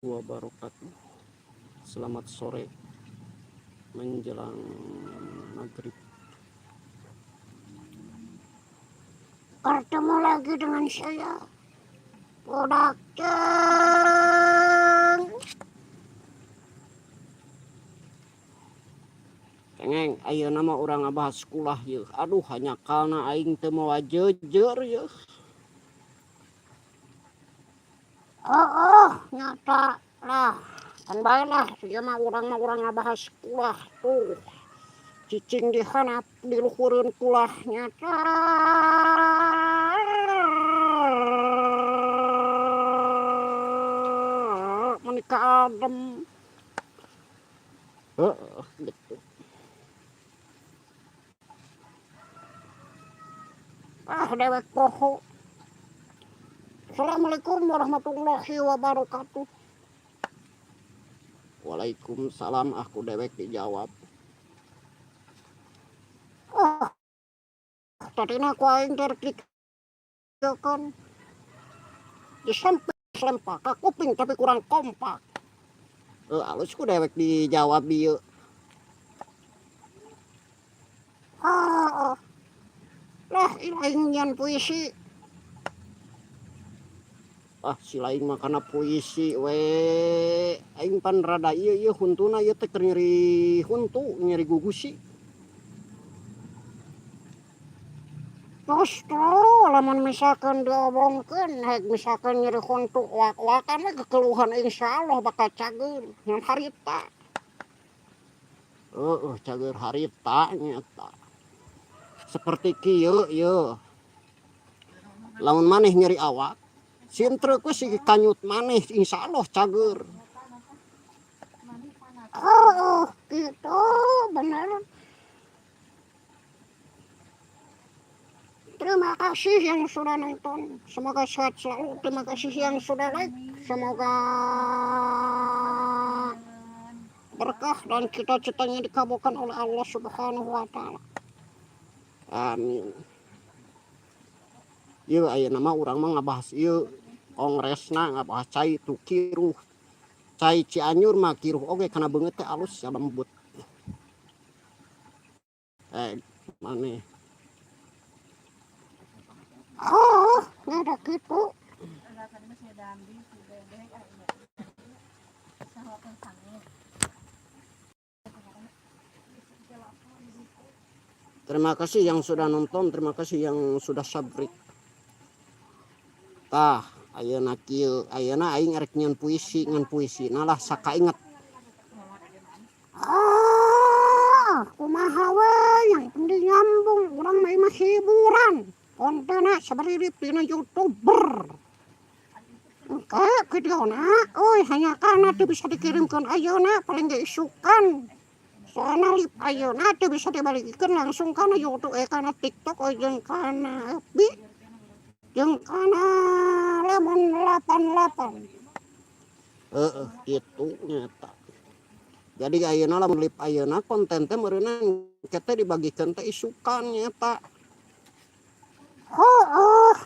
Wabarakatuh. Selamat sore menjelang maghrib. Bertemu lagi dengan saya, Budak Ceng. Cengeng, ayeuna mah urang ngabahas kulah yeuh. Aduh, hanya karena aing teu mawa jeujeur yeuh. Oh, nyata lah. Kan bae lah, ieu mah urang ngabahas kulah tuh. Cicing di handap di luhureun kulah nyata. Meuni kaadem. Heeh, gitu. Ah, dewek poho. Assalamualaikum warahmatullahi wabarakatuh. Waalaikumsalam, aku dewek dijawab. Oh, tadina ku aing teh rek dikiekeun. Disampe sempak ka kuping tapi kurang kompak. Alus ku dewek dijawab ieu. Oh, lah aing nyian puisi. Ah, si lain mah kana puisi we. Aing pan rada ieu ieu huntuna ieu teh keur nyeri huntu, nyeri gugusi. Justru lamun misalkan diomongkeun hek misalkan nyeri huntu wak-wakan we kekeluhan, insyaallah bakal cager ngan harita. Heeh, cager harita nyata. Seperti kieu ieu. Lamun maneh nyeri awak, sintreuk we si kanyut maneh, insyaallah cager. Oh, gitu bener. Terima kasih yang sudah nonton. Semoga sehat selalu. Terima kasih yang sudah like. Semoga berkah dan cita-citanya dikabulkan oleh Allah Subhanahu wa taala. Amin. Ieu ayeuna mah urang mah ngabahas ieu kongresna, ngabahas cai tu kiruh. Cai Cianjur mah kiruh oge kana beungeut teh alus ya lembut. Eh, maneh. Oh, ada gitu. Terima kasih yang sudah nonton, terima kasih yang sudah subscribe. Tah, ayeuna kieu, ayeuna aing arek nyieun puisi, ngan puisi lah sakainget. Ah, kumaha we yang penting nyambung urang mah imah hiburan. Kontenna sabaririp dina YouTuber. Engke videona euy hanya kana teu bisa dikirimkeun ayeuna, paling ge isukan. Soalna live ayeuna teu bisa dibalikkeun langsung kana YouTube, kana TikTok jeung kana FB jeung kana Lemon 88. Heeh, kitu nyata. Jadi ayeuna lamun live ayeuna konten teh meureunna engke teh dibagikeun teh isukan nyata. Heeh.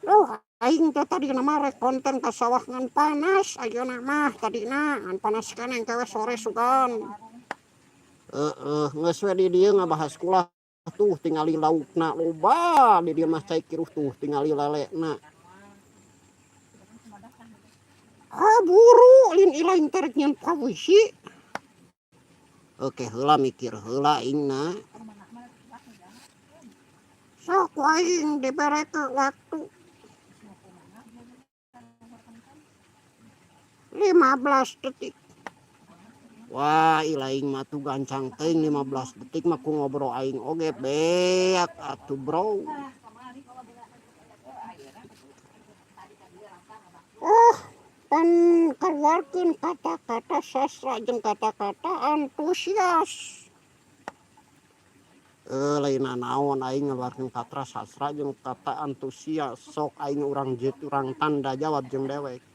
Duh, aing teh tadina mah rek konten ka sawah ngan panas ayeuna mah, tadina ngan panas keneh, engke we sore sugan. Heeh, geus we di dieu ngabahas kulah tuh tingali laukna loba di dieu mah, cai kiruh tuh tingali lelena. Ah, buru lin ilaing teh rek nyieun puisi. Oke, heula mikir heula aingna. Sok ku aing dibere ke waktu 15 detik. Wah, ilaing mah tuh gancang teuing, 15 detik mah ku ngobrol aing oge beak atuh, bro. Oh, pan keluarkeun kata-kata sastra jeung kata-kata antusias. Eh, lain naon aing ngeluarkeun kata sastra jeung kata antusias, sok aing urang jet urang tanda jawab jeung dewek.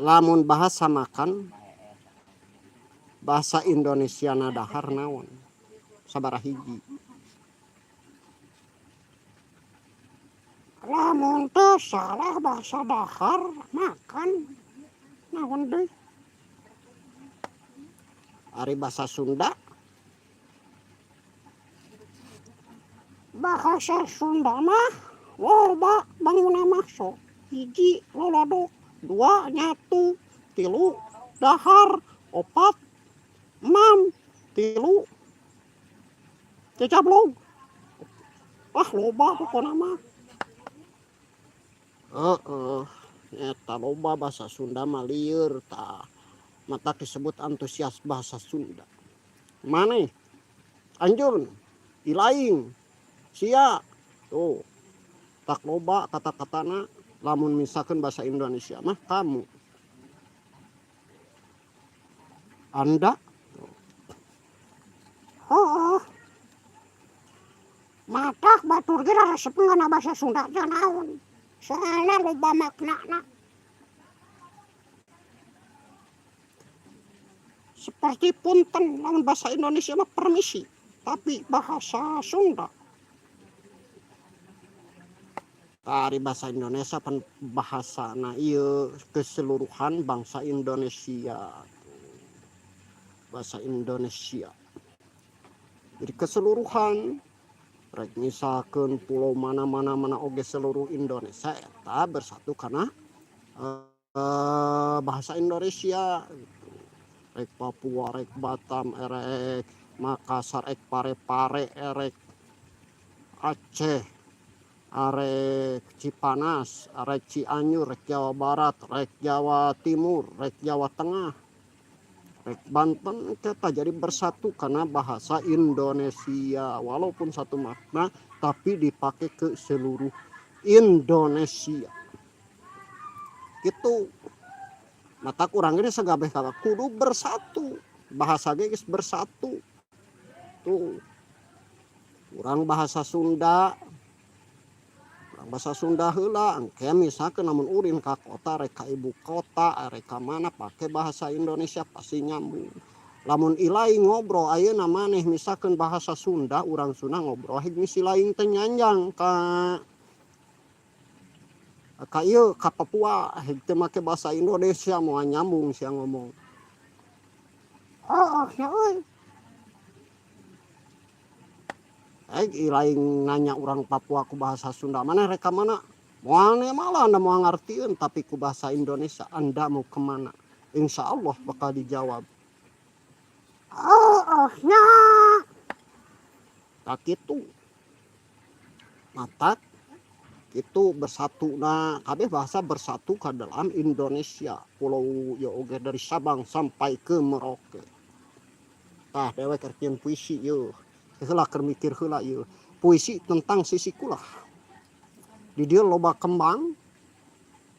Lamun bahasa makan, bahasa Indonesia na dahar naon? Sabaraha hiji? Lamun teu salah bahasa dahar makan naon deui? Ari bahasa Sunda? Bahasa Sunda mah loba bangunna mah sok hiji lolodok, dua nyatu, tilu dahar, opat emam, tilu cacablog. Ah, loba pokona mah. Heeh, eta loba bahasa Sunda mah lieur tah. Matak disebut antusias bahasa Sunda. Maneh, anjeun, ilaing, sia, tuh tak loba kata-katana. Lamun misalkan bahasa Indonesia mah kamu. Anda. Heeh. Matak batur ge resep kana bahasa Sunda teh naon. Soalna loba maknana. Seperti punten, lamun bahasa Indonesia mah permisi, tapi bahasa Sunda Ari bahasa Indonesia pan bahasana ieu keseluruhan bangsa Indonesia. Bahasa Indonesia. Jadi keseluruhan rek misalkeun pulau mana-mana mana oge seluruh Indonesia eta bersatu karena bahasa Indonesia gitu. Rek Papua, rek Batam, rek Makassar, rek Parepare, rek Aceh, arek Cipanas, arek Cianjur, rek Jawa Barat, rek Jawa Timur, rek Jawa Tengah, rek Banten, kita jadi bersatu karena bahasa Indonesia. Walaupun satu makna tapi dipakai ke seluruh Indonesia. Gitu. Mata kurang ini segabeh kata kudu bersatu. Bahasa ge geus bersatu. Tuh. Urang bahasa Sunda, urang bahasa Sunda heula engke misalkeun lamun ulin ka kota rek ka ibu kota rek ka mana pake bahasa Indonesia pasti nyambung. Lamun ilaing ngobrol ayeuna maneh misalkeun bahasa Sunda, urang Sunda ngobrol heg misi lain teh nyanjang ka ieu ka Papua heg teu make bahasa Indonesia moal nyambung sia ngomong. Heeh nya euy. Heg ilaing nanya urang Papua ku bahasa Sunda, maneh rek ka mana? Moal malah anda moal ngartieun, tapi ku bahasa Indonesia anda mau kemana? Insya Allah bakal dijawab. Heeh nya. Tak kitu. Matak itu bersatu, nah kabeh bahasa bersatu ke dalam Indonesia pulau ya oge dari Sabang sampai ke Merauke. Tah dewek rek nyieun puisi yeuh. Heula keur mikir heula ieu. Puisi tentang sisi kulah. Di dieu loba kembang,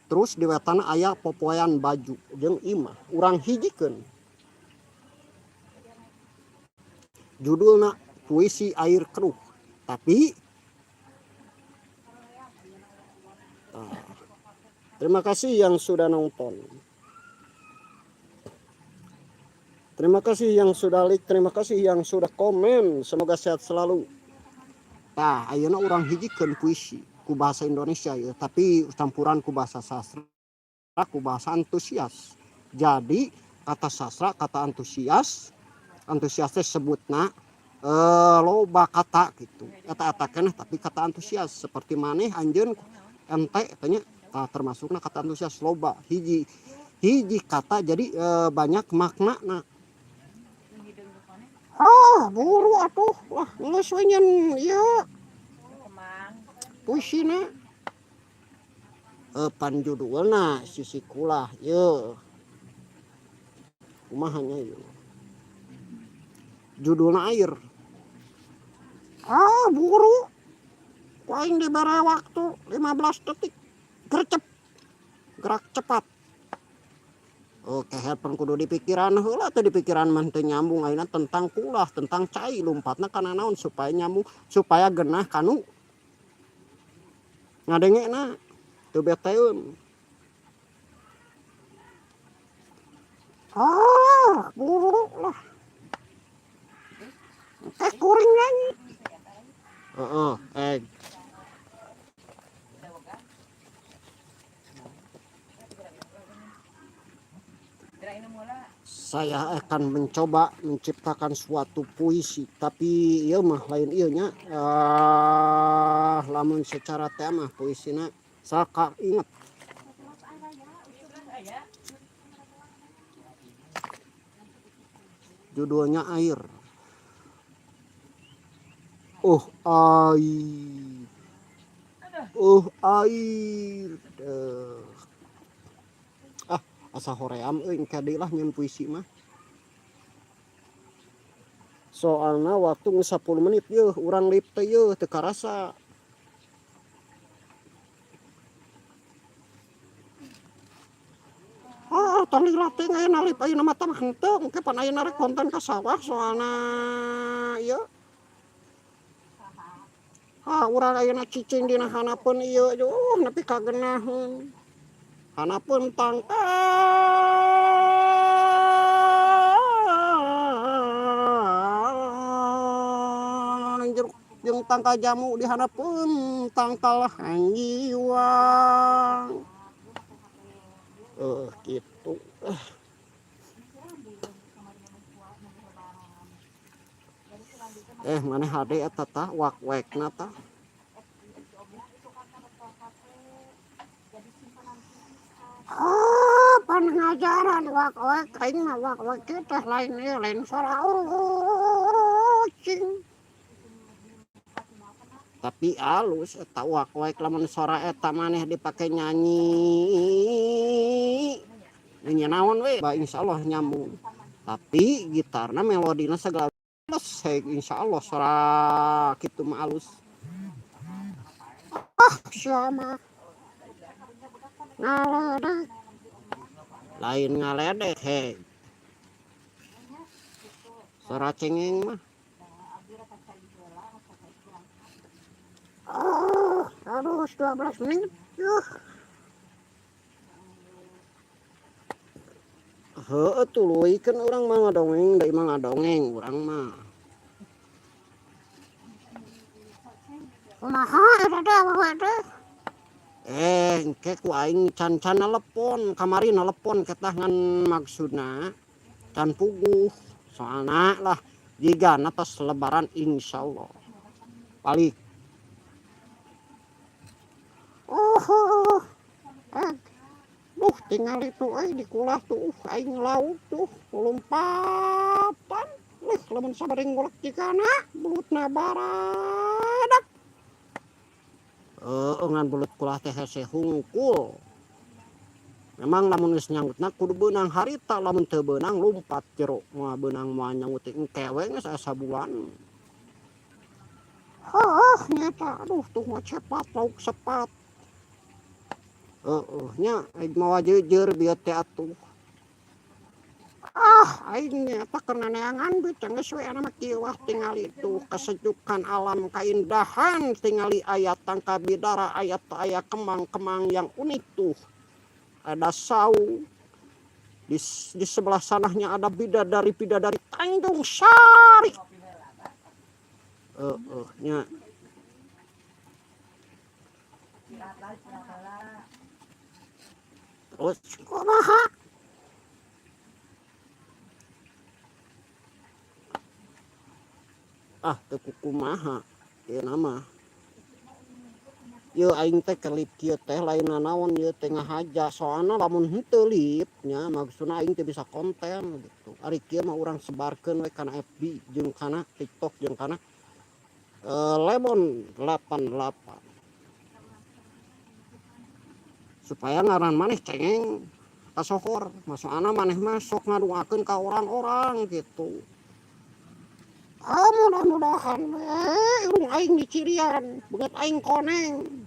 terus di wetana aya popoean baju jeung imah. Urang hijikeun. Judulna puisi air keruh. Tapi nah, terima kasih yang sudah nonton. Terima kasih yang sudah like, terima kasih yang sudah komen. Semoga sehat selalu. Tah, ayeuna urang hijikeun puisi ku bahasa Indonesia ya, tapi campuran ku bahasa sastra, ku bahasa antusias. Jadi kata sastra, kata antusias, antusias teh sebutna loba kata gitu. Eta-eta keneh tapi kata antusias seperti maneh anjeun ente tanya tah termasukna kata antusias loba hiji hiji kata jadi banyak makna. Ah, buru atuh. Wah, geus we nyeun ieu puisina. Pan judulna sisi kulah ieu. Kumaha nya ieu? Judulna air. Ah, buru. Ku aing dibere waktu 15 detik. Gercep. Gerak cepat. Oke, handphone kudu dipikiran heula teh, dipikiran mah teu nyambung ayeuna tentang kulah, tentang cai lumpatna kana naon supaya nyambung, supaya genah kanu ngadengena teu beteun. Ah, buru lah. Teh kuring nyanyi. Heeh, eh. Saya akan mencoba menciptakan suatu puisi, tapi ieu mah lain ieu nya, lamun secara tema puisina saka inget. Judulnya Air. Oh air. Oh air. Ah, asa hoream euy, engke deui lah nyeun puisi mah. Soalna waktu geus 10 menit yeuh urang live teh yeuh teu karasa. Oh, tong lila teuing ayeuna live ayeuna mah tah henteu, engke pan ayeuna rek konten ka sawah soalna ieu. Ah, urang ayeuna cicing dina handapeun ieu, yuh nepi ka geunaheun. Handapeun tangkal jeruk jeung tangkal jamu di handapeun tangkal hanjiwang. Gitu. Maneh hade eta tah wak-wekna tah. Oh, pan ngajaran wak-wek aing mah wak-wek teh lain ieu lain sora ucing. Tapi alus eta wak-wek lamun sora eta maneh dipake nyanyi. Nyanyi naon we, ba insyaallah nyambung. Tapi gitarna melodina segala alus, insyaallah sora kitu mah alus. Ah, sia mah. Ngaledek. Lain ngaledek he. Sora cengeng mah. Oh, aduh 12 menit. Yuh. Heueuh tuluy keun urang mah ngadongeng da imah ngadongeng urang mah. Kumaha eta teh awewe teh? Engke ku aing can-can nelepon, kamari nelepon ketah ngan maksudna can puguh. Soalna lah jigana tos lebaran insyaallah. Balik. Oh, heueuh. Duh tingali tuh euy di kulah tuh aing lauk tuh lompatan. Leuh lamun sabari ngulek jigana belutna baradak. Heueuh ngan belut kulah teh hese hungkul. Memang lamun geus nyanggutna kudu beunang harita, lamun teu beunang lumpat jero moal beunang moal nyangut teh engke we geus aya sabulan. Heueuh nya eta aduh tuh mah cepat lauk sepat. Heueuh nya aing mawa jeujeur bieu teh atuh. Ah, aing nya eta keur neneangan duit geus we mah kieu wah tingali tuh kesejukan alam kaindahan tingali aya tangkal bidara aya aya kembang-kembang yang unik tuh. Ada saung. Di sebelah sananya ada bidadari-bidadari Tanjung Sari. Heeh nya. Terus kumaha? Ah, teu kukumaha ieu mah. Yeuh aing teh kelip kieu teh lain nanaon ieu teh ngahaja, soalna lamun henteu live nya maksudna aing teu bisa konten gitu. Ari kieu mah urang sebarkeun we kana FB jeung kana TikTok jeung kana Lemon 88. Supaya ngaran maneh cengeng kasohor, masoalna maneh mah sok ngadoakeun ka orang-orang gitu. Ah, mudah-mudahan we irung aing dicirian, beungeut aing koneng.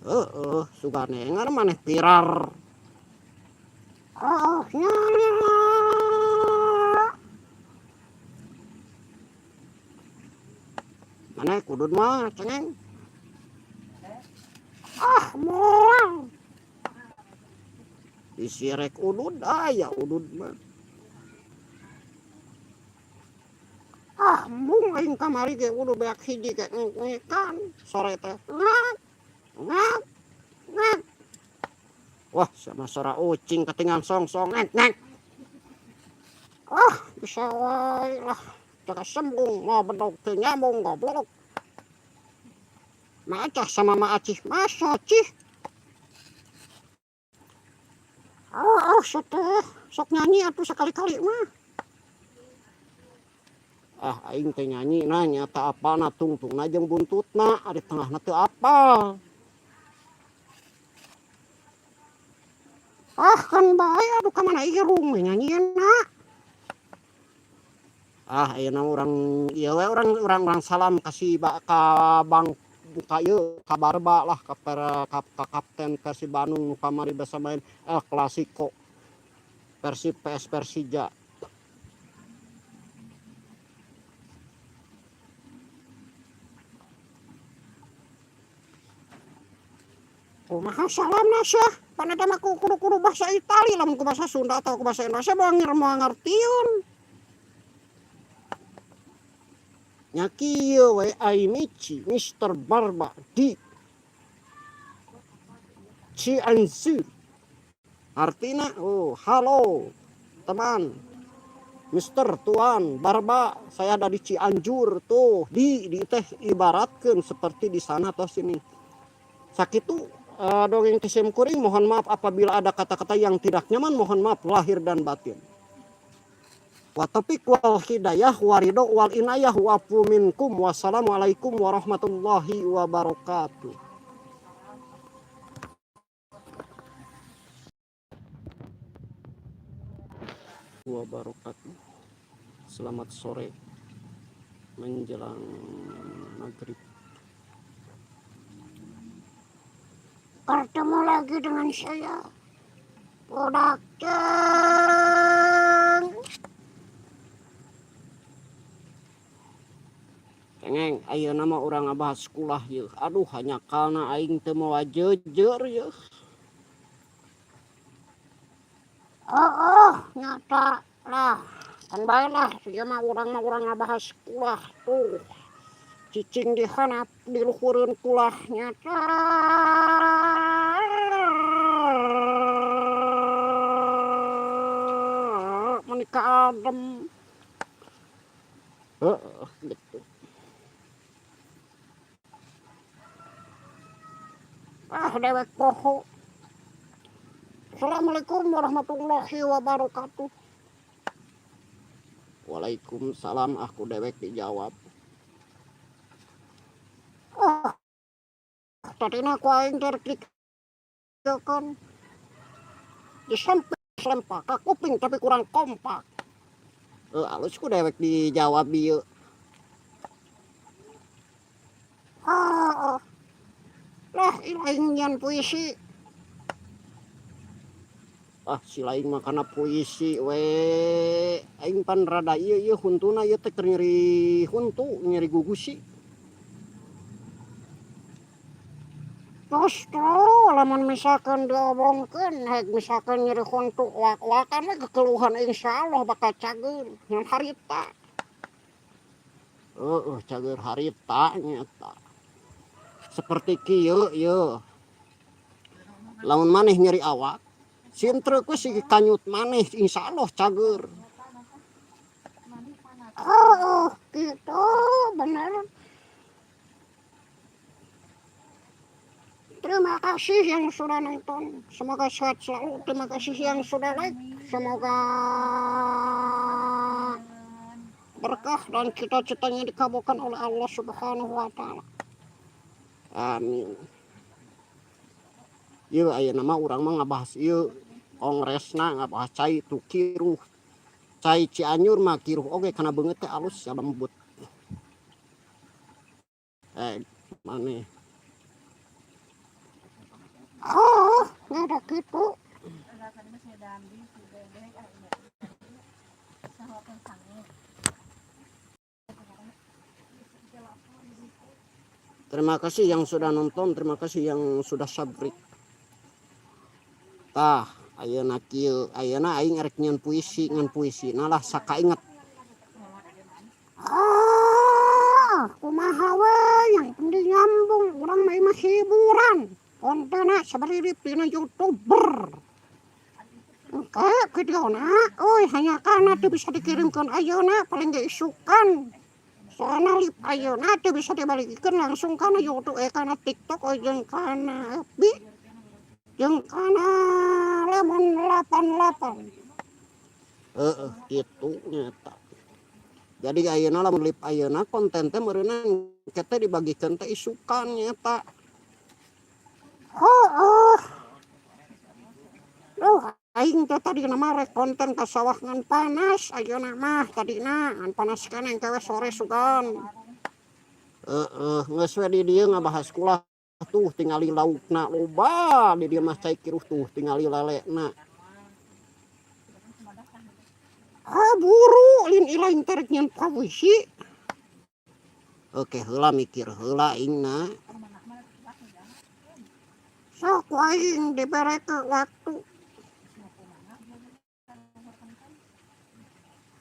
Heeh, sugane ngaran maneh viral. Ah, nya. Maneh kudud mah cengeng. Ah, moal. Bisi rek udud aya udud mah. Ah, embung aing kamari ge udah beak hiji ge ngek-ngekan sore teh. Ngek ngek ngek. Wah, sama suara ucing ketinggalan song song ngek ngek. Ah, bisa wae lah. Jaga sembung mau bedog teu nyambung, goblok. Ma Acah sama Ma Acih, masa cih? Oh, oh, teh sok nyanyi atuh sekali-kali mah. Ah, aing teh nyanyi nanya tak apa na tungtungna jeung buntutna ari tengahna teu apal. Ah, kan bae aduh, ka mana irung we nyanyina. Ah, ayeuna urang ieu we, urang urang urang salam ka si ba, ka Bang, ka ieu, ka Barba lah, ka per, ka kapten Persib Bandung nu kamari basa main El Clasico Persib PS Persija. Kumaha salamna sia? Pan eta mah kudu-kudu bahasa Itali, lamun ku bahasa Sunda atau ku bahasa Indonesia moal ngartieun. Nya kieu we, amici Mister Barba di Cianjur. Artina, oh, halo teman Mister Tuan Barba, saya ada di Cianjur tuh. Di teh ibaratkan seperti di sana atau sini. Sakitu dongeng ti sim kuring, mohon maaf apabila ada kata-kata yang tidak nyaman, mohon maaf lahir dan batin. Wa taufiq wal hidayah waridho wal inayah wa minkum, wassalamualaikum warahmatullahi wabarakatuh. Wabarakatuh. Selamat sore menjelang maghrib. Bertemu lagi dengan saya, Budak Ceng. Cengeng, ayeuna mah urang ngabahas sekolah yeuh. Aduh, hanya karena aing teu mawa jeujeur yeuh. Oh, nyata lah. Kan bae lah, ieu mah urang ngabahas sekolah tuh. Cicing di handap di luhureun kulah nyata. Menikah adem. Heeh, gitu. Ah, dewek poho. Assalamualaikum warahmatullahi wabarakatuh. Waalaikumsalam, aku dewek dijawab. Oh, tadina ku aing teh kan disamping sempak ka kuping tapi kurang kompak. Eh, alus ku dewek dijawab ieu. Ah, lah aing nyian puisi. Ah, si lain mah kana puisi we. Aing pan rada ieu ieu huntuna ieu teh keur nyeri huntu, nyeri gugusi. Terus tuh lamun misalkan diomongkeun hek misalkan nyeri huntu wak-wakan we kekeluhan, insyaallah bakal cager ngan harita. Heeh, cager harita nyata. Seperti kieu ieu. Lamun maneh nyeri awak, sintreuk we si kanyut maneh, insyaallah cager. Oh, gitu bener. Terima kasih yang sudah nonton. Semoga sehat selalu. Terima kasih yang sudah like. Semoga berkah dan cita-citanya dikabulkan oleh Allah Subhanahu wa taala. Amin. Ieu ayeuna mah urang mah ngabahas ieu kongresna, ngabahas cai tu kiruh. Cai Cianjur mah kiruh oge kana beungeut teh alus ya, lembut. Eh, maneh. Oh, ada gitu. Terima kasih yang sudah nonton, terima kasih yang sudah subscribe. Tah, ayeuna kieu, ayeuna aing erek nyieun puisi, ngan puisi lah sakainget. Ah, kumaha we, yang penting nyambung, urang mah mah hiburan. Kontenna sabaririp dina youtuber. Engke videona euy hanjakal teu bisa dikirimkeun ayeuna paling ge isukan. Soalna live ayeuna teu bisa dibaligikeun langsung kana YouTube, eh, kana TikTok jeung kana FB jeung kana Lemon 88. Heeh, kitu nya eta. Jadi ayeuna lamun live ayeuna konten teh meureunna engke teh dibagikeun teh isukan nya eta. Heueuh. Duh, aing teh tadina mah rek konten ka sawah ngan panas ayeuna mah, tadina ngan panas keneh, engke we sore sugan. Heeh, geus we di dieu ngabahas kulah tuh tingali laukna loba di dieu mah, cai kiruh tuh tingali lelena. Ah, buru lin ilaing teh rek nyieun puisi. Oke, heula mikir heula aingna. Sok ku aing dibere ke waktu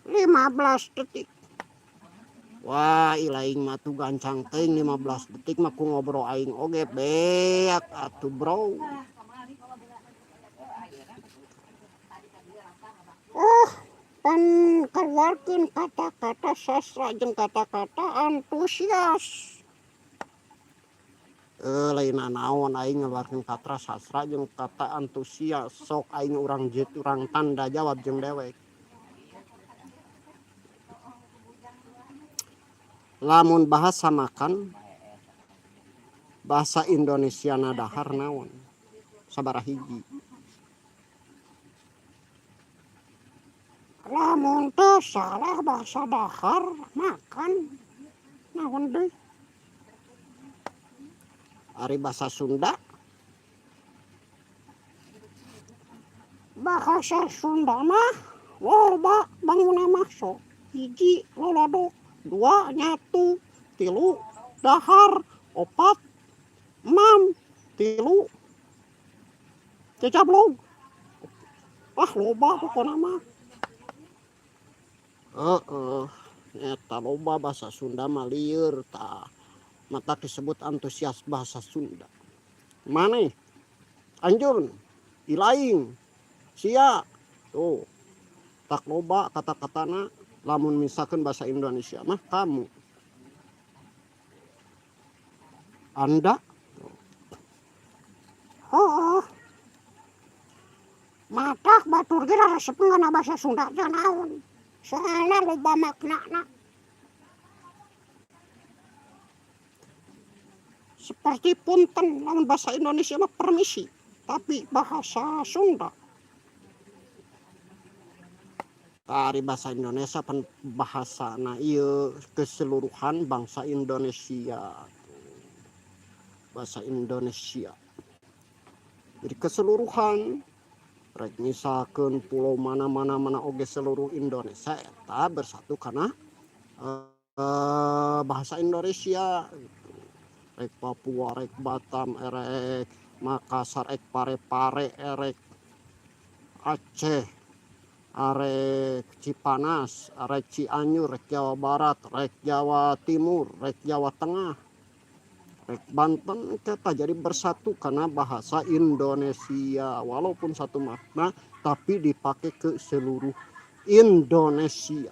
15 detik. Wah, ilaing mah tuh gancang teuing, 15 detik mah ku ngobrol aing oge beak atuh, bro. Oh, pan kaluarkeun kata-kata sastra jeung kata-kata antusias. Eh, lain naon aing ngeluarkeun kata sastra jeung kata antusias, sok aing urang jit urang tanda jawab jeung dewek. Lamun bahasa makan, bahasa Indonesia na dahar naon? Sabaraha hiji? Lamun teu salah bahasa dahar makan naon deui? Ari bahasa Sunda? Bahasa Sunda mah loba bangunna mah, sok hiji lolodok, dua nyatu, tilu dahar, opat mam, tilu cacablog. Ah, loba pokona mah. Heeh, eta loba bahasa Sunda mah, lieur tah. Matak disebut antusias bahasa Sunda. Maneh anjur ilaing sia tuh tak loba kata-katana. Lamun misalkan bahasa Indonesia mah kamu, Anda. Heeh. Matak batur ge resep kana bahasa Sunda teh naon. Soalna loba maknana. Seperti punten, lamun bahasa Indonesia mah permisi, tapi bahasa Sunda Ari bahasa Indonesia pan bahasana ieu keseluruhan bangsa Indonesia. Bahasa Indonesia. Jadi keseluruhan, rek misalkan pulau mana-mana mana oge seluruh Indonesia eta bersatu karena bahasa Indonesia gitu. Rek Papua, rek Batam, rek Makassar, rek Parepare, rek Aceh, arek Cipanas, arek Cianjur, rek Jawa Barat, rek Jawa Timur, rek Jawa Tengah, rek Banten, kita jadi bersatu karena bahasa Indonesia. Walaupun satu makna tapi dipakai ke seluruh Indonesia.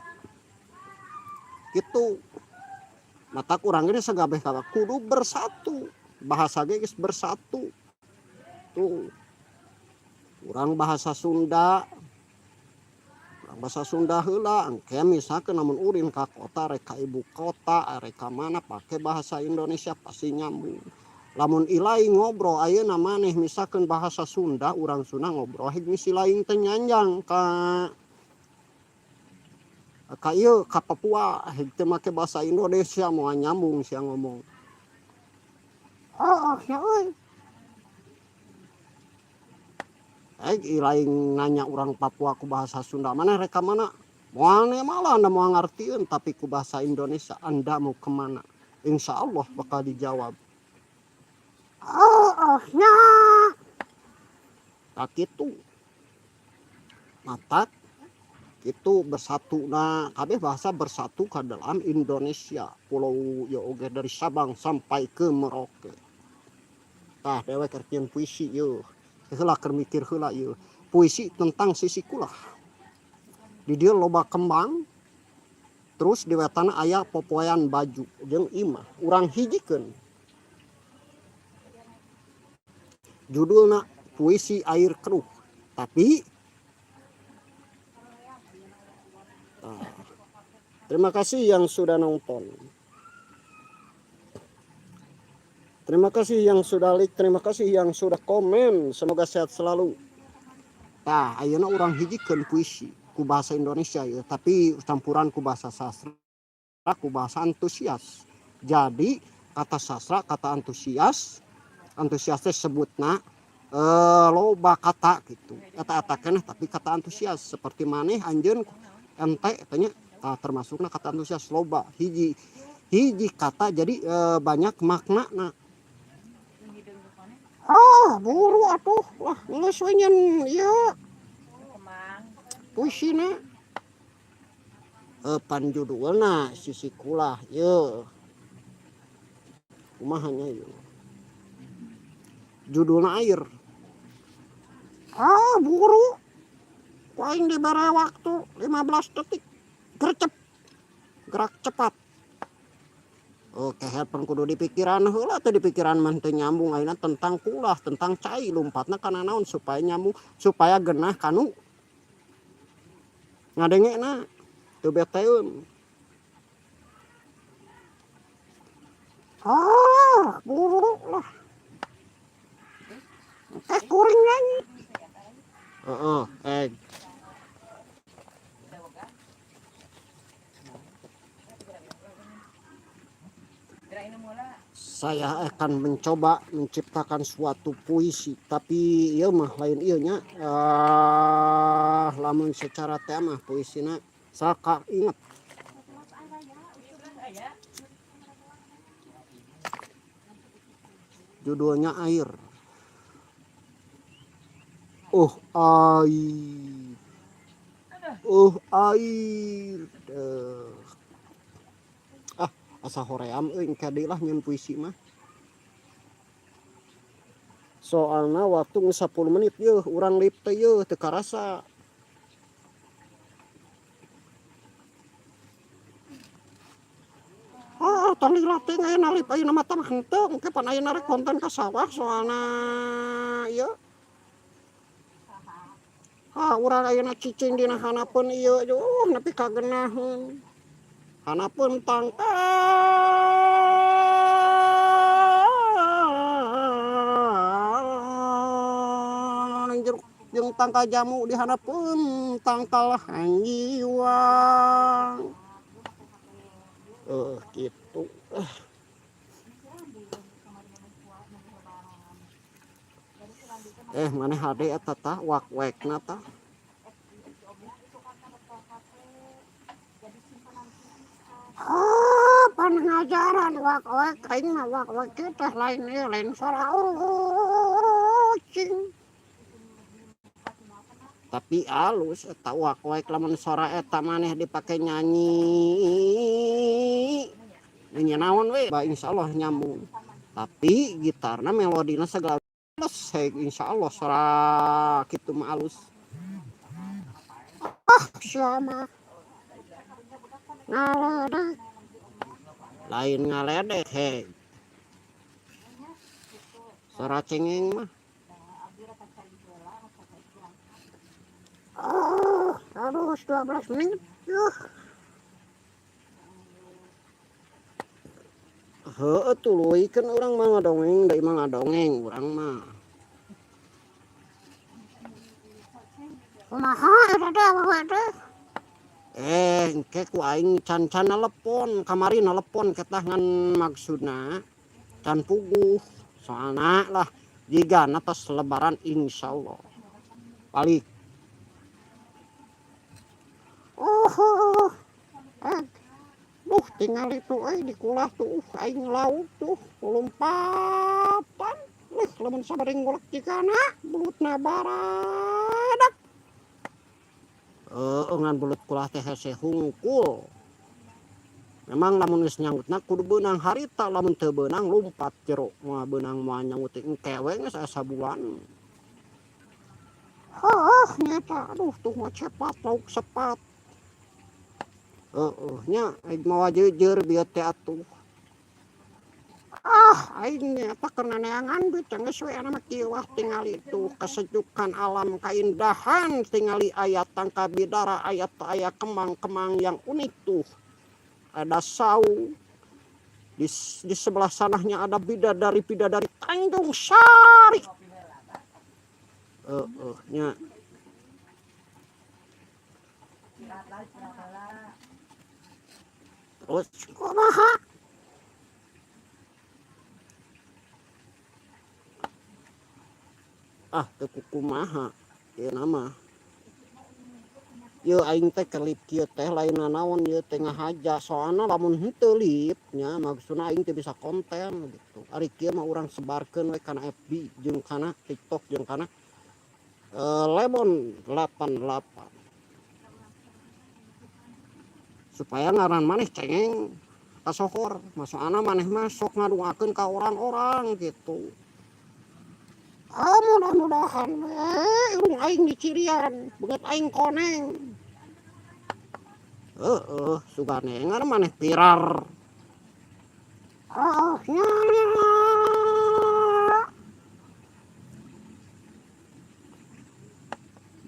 Itu mata kurang ini segabeh kata kudu bersatu, bahasa geus bersatu tuh. Kurang bahasa Sunda, urang bahasa Sunda heula. Engke misalkan namun urin ka kota, rek ka ibu kota, rek ka mana, pake bahasa Indonesia pasti nyambung. Lamun ilai ngobrol ayeuna maneh misalkan bahasa Sunda, urang Sunda ngobrol heg misi lain teh nyanjang ka ieu ka Papua, heg teu make bahasa Indonesia moal nyambung sia ngomong. Heeh nya euy. Heg ilaing nanya urang Papua ku bahasa Sunda, "Maneh rek ka mana?" Moal malah anda moal ngartieun, tapi ku bahasa Indonesia, "Anda mau kemana?" Insya Allah bakal dijawab. Heeh nya. Tak kitu. Matak itu bersatu, nah kabeh bahasa bersatu ke dalam Indonesia, pulau ya oge dari Sabang sampai ke Merauke. Tah, dewek rek nyieun puisi yeuh. Heula keur mikir heula ieu. Puisi tentang sisi kulah. Di dieu loba kembang, terus di wetan aya popoean baju jeung imah. Urang hijikeun. Judulna puisi air keruh. Tapi tah, terima kasih yang sudah nonton. Terima kasih yang sudah like, terima kasih yang sudah komen. Semoga sehat selalu. Tah, ayeuna urang hijikeun puisi ku bahasa Indonesia ya, tapi campuran ku bahasa sastra, ku bahasa antusias. Jadi kata sastra, kata antusias, antusias teh sebutna loba kata gitu. Eta-eta keneh tapi kata antusias seperti maneh, anjeun, ente tanya, tah termasukna kata antusias loba hiji hiji kata jadi banyak makna. Nah. Ah, buru atuh lah, geus we nyeun ieu puisina. Pan judulna sisi kulah ye. Kumaha nya ieu? Judulna air. Ah, buru. Ku aing dibere waktu 15 detik. Gercep. Gerak cepat. Oke, handphone kudu dipikiran heula teh, dipikiran mah teu nyambung. Ayeuna tentang kulah, tentang cai, lumpatna kana naon supaya nyambung, supaya genah kanu ngadengena teu beteun. Ah, buru lah. Eh, kuring nyanyi. Heeh, saya akan mencoba menciptakan suatu puisi, tapi ieu mah lain ieu nya, lamun secara tema puisina saka inget. Judulnya air. Oh air. Oh air. Ah, asa hoream euy, engke deui lah nyeun puisi mah. Soalna waktu geus 10 menit yeuh urang live teh yeuh teu karasa. Oh, tong dilatih ayeuna live ayeuna mah tah henteu, engke pan ayeuna rek konten ka sawah soalna ieu. Ah, urang ayeuna cicing dina hanapeun ieu, yuh nepi ka geunaheun. Hanapeun tangkal jeruk jeung tangkal jamu di hanapeun tangkal hanjiwang. Gitu. Maneh hade eta tah wak-wekna tah. Ah, pan ngajaran wak-wek aing mah wak-wek teh lain ieu, lain sora ucing. Tapi alus eta wak-wek, lamun sora eta maneh dipake nyanyi. Nyanyi naon we, ba insyaallah nyambung. Tapi gitarna melodina segala heg insyaallah sora kitu mah alus. Ah, sia mah. Ngaledek. Lain ngaledek heg. Sora cengeng mah. Oh, aduh 12 menit. Yuh. Heueuh tuluy keun urang mah ngadongeng, da imah ngadongeng urang mah. Kumaha eta teh awewe teh? Engke ku aing can-can nelepon, kamari nelepon ketah ngan maksudna can puguh. Soalna lah jigana tos lebaran insyaallah. Balik. Oh, duh tingali tuh euy di kulah tuh aing lauk tuh lompatan. Lih lamun sabari ngulek jigana belutna baradak. Ngan belut kulah teh hese hungkul. Memang lamun geus nyanggutna kudu beunang harita, lamun teu beunang lumpat jero, moal beunang moal nyanggut teh engke we geus asa sabulan. Heuh nya eta, aduh tuh mah cepat lauk sepat. Heueuh nya aing mawa jeujeur bieu teh atuh. Ah aing nya eta keur neneangan duit teh geus we mah kieu wah tingali tuh kesejukan alam kaindahan, tingali aya tangka bidara, aya aya kembang-kembang yang unik tuh. Ada saung, di sebelah sananya ada bidadari-bidadari Tanjung Sari. Heeh nya. Terus Kumaha? Ah teu kukumaha ieu mah. Yeuh aing teh kelip kieu teh lain nanaon ieu teh ngahaja, soalna lamun henteu lip nya maksudna aing teu bisa konten gitu. Ari kieu mah urang sebarkeun we kana FB jeung kana TikTok jeung kana Lemon 88. Supaya ngaran maneh cengeng kasohor, masoalna maneh mah sok ngadoakeun ka orang-orang gitu. Ah mudah-mudahan we irung aing dicirian, beungeut aing koneng. Heeh, sugane ngan maneh viral. Heeh nya.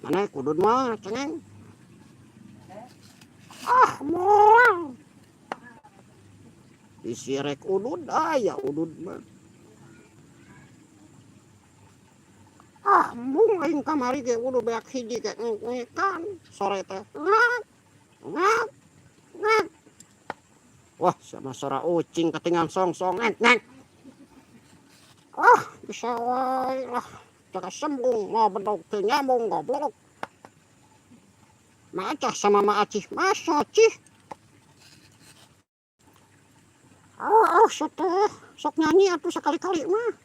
Maneh kudud mah cengeng. Ah moal. Bisi rek udud aya udud mah. Ah embung aing kamari ge udud beak hiji ge ngek-ngekan sore teh. Ngek ngek ngek. Wah sama sora ucing katingal songsong ngek ngek. Ah bisa wae lah jaga sembung moal bedog teu nyambung goblok. Maacah sama maacih masa cih. Oh, oh teh sok nyanyi atuh sakali-kali mah.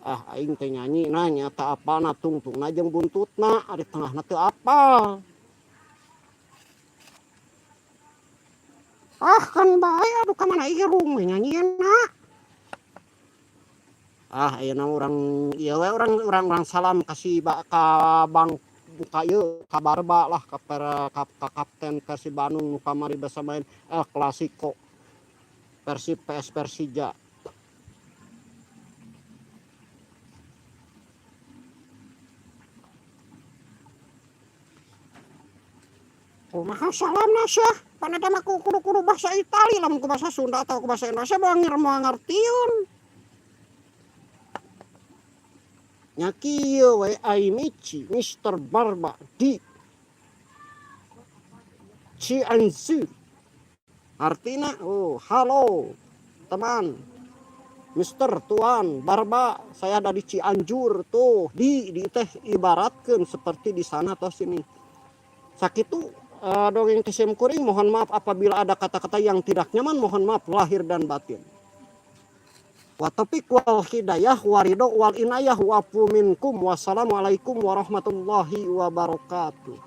Ah aing teh nyanyi na nya teu apalna tungtungna jeung buntutna ari tengahna teu apal. Ah kan bae aduh ka mana irung we nyanyina. Ah ayeuna urang ieu we urang urang urang salam ka si ka Bang ka ieu ka Barba lah ka ka kapten Persib Bandung nu kamari basa main El Clasico Persib PS Persija. Kumaha salamna sia? Pan eta mah kudu-kudu bahasa Itali, lamun ku bahasa Sunda atau ku bahasa Indonesia moal ngartieun. Nya kieu we amici Mister Barba di Cianjur. Artina oh halo teman Mister Tuan Barba, saya ada di Cianjur tuh di teh ibaratkan seperti di sana atau sini. Sakitu dongeng ti sim kuring, mohon maaf apabila ada kata-kata yang tidak nyaman, mohon maaf lahir dan batin. Wa taufiq wal hidayah waridho wal inayah wa minkum. Wassalamualaikum warahmatullahi wabarakatuh.